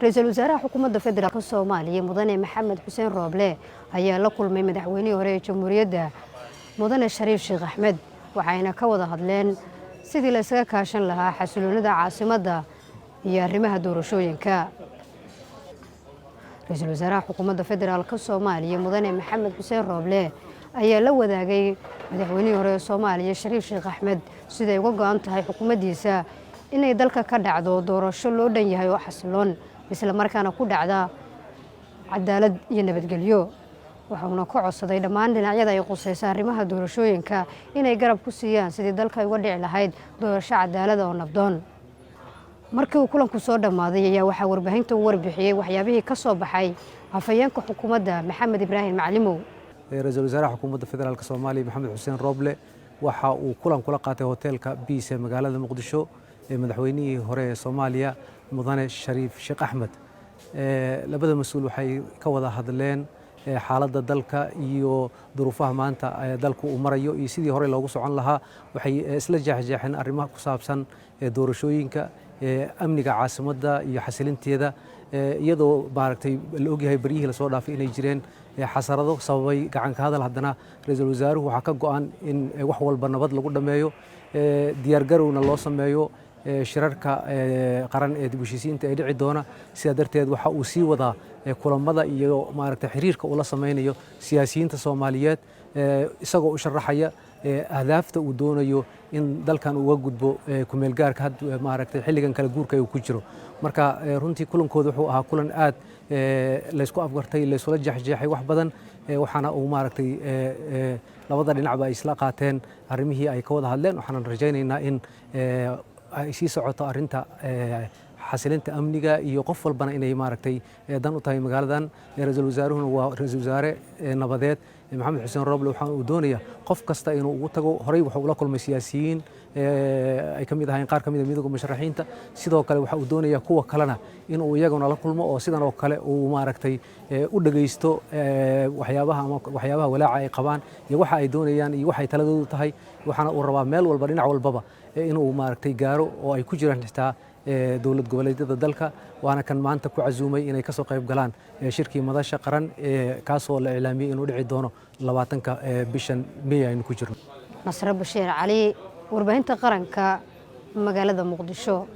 Ra-iisul wasaaraha Xukuumadda Federaalka Soomaaliya, Mudane Maxamed Xuseen Rooble, ayaa la kulmay madaxweynihii hore ee Jamhuuriyadda, Mudane Shariif Sheekh Axmed, waxayna ka wada hadleen sidii la isaga kaashan lahaa xasiloonida caasimadda iyo arrimaha doorashooyinka. Ra-iisul wasaaraha Xukuumadda Federaalka Soomaaliya, Mudane Maxamed Xuseen Rooble, ayaa la wadaagay madaxweynihii hore ee Soomaaliya, Shariif Sheekh Axmed, siday uga go-an tahay xukuumaddiisa inay dalka ka dhacdo doorasho loo dhan yahay oo xasiloon, isla markaana ku dhacda cadaalad iyo nabadgelyo. Waxuuna ka codsaday dhammaan dhinacyada ay qusaysa arrimaha doorashooyinka inay garab ku siiyaan sidii dalka uga dhici lahayd doorasho cadaalada oo nabdoon. Markii uu kulanku soo dhammaaday ayaa waxaa warbaahinta u warbixiyey waxyaabihii ka soo baxay afhayeenka xukuumadda, Maxamed Ibraahim Maclimow. Ra-iisul wasaaraha Xukuumadda Federaalka Soomaaliya, Maxamed Xuseen Rooble, waxa uu kulan kula qaatay hoteelka Biis ee magaalada Muqdisho ee madaxweynihii hore ee Soomaaliya, Mudane Shariif Sheekh Axmed. Labada mas-uul waxay ka wada hadleen xaaladda dalka iyo duruufaha maanta dalku uu marayo iyo sidii horey loogu socon lahaa. Waxay isla jeexjeexeen arrimaha ku saabsan doorashooyinka, amniga caasimadda iyo xasilinteeda, iyadoo maaragtay la ogyahay beryihii lasoo dhaafay inay jireen xasarado sababay gacanka hadal. Haddana ra-iisul wasaaruhu waxaa ka go'an in wax walba nabad lagu dhammeeyo, diyaargarowna loo sameeyo shirarka qaran ee dib u heshiisiinta ee dhici doona. Sidaa darteed waxa uu sii wadaa kulamada iyo maaragtay xiriirka uu la sameynayo siyaasiyiinta Soomaaliyeed, isagoo u sharaxaya ahdaafta uu doonayo in dalkan uga gudbo kumeelgaarka had maaragtay xilligan kala guurka uu ku jiro. Marka runtii kulankooda wuxuu ahaa kulan aad laysku afgartay, laysula jeexjeexay wax badan, waxaana uu maaragtay labada dhinacba ay isla qaateen arrimihii ay ka wada hadleen. Waxaanan rajaynaynaa in ay sii socoto arrinta xasilinta amniga iyo qof walbana inay maaragtay dan u tahay magaaladan. Ra-iisul wasaaruhuna waa ra-iisul wasaare nabadeed, Maxamed Xuseen Roble. Waxaa uu doonaya qof kasta inuu ugu tago. Horey wuxuu ula kulmay siyaasiyiin ay ka mid ahayn qaar ka mid a Midowga Musharaxiinta. Sidoo kale waxa uu doonaya kuwa kalena inuu iyaguna la kulmo oo sidan oo kale uu maaragtay u dhegeysto waxyaabaha ama waxyaabaha walaaca ay qabaan iyo waxa ay doonayaan iyo waxay taladoodu tahay. Waxaana uu rabaa meel walba, dhinac walbaba inuu maaragtay gaaro oo ay ku jiraan xitaa dowlad goboleedyada dalka, waana kan maanta ku casuumay inay kasoo qayb galaan shirkii Madasha Qaran, kaasoo la iclaamiyey inuu dhici doono 20-ka bishan Mey aynu ku jirno. Nasre Bashiir Cali, Warbaahinta Qaranka, magaalada Muqdisho.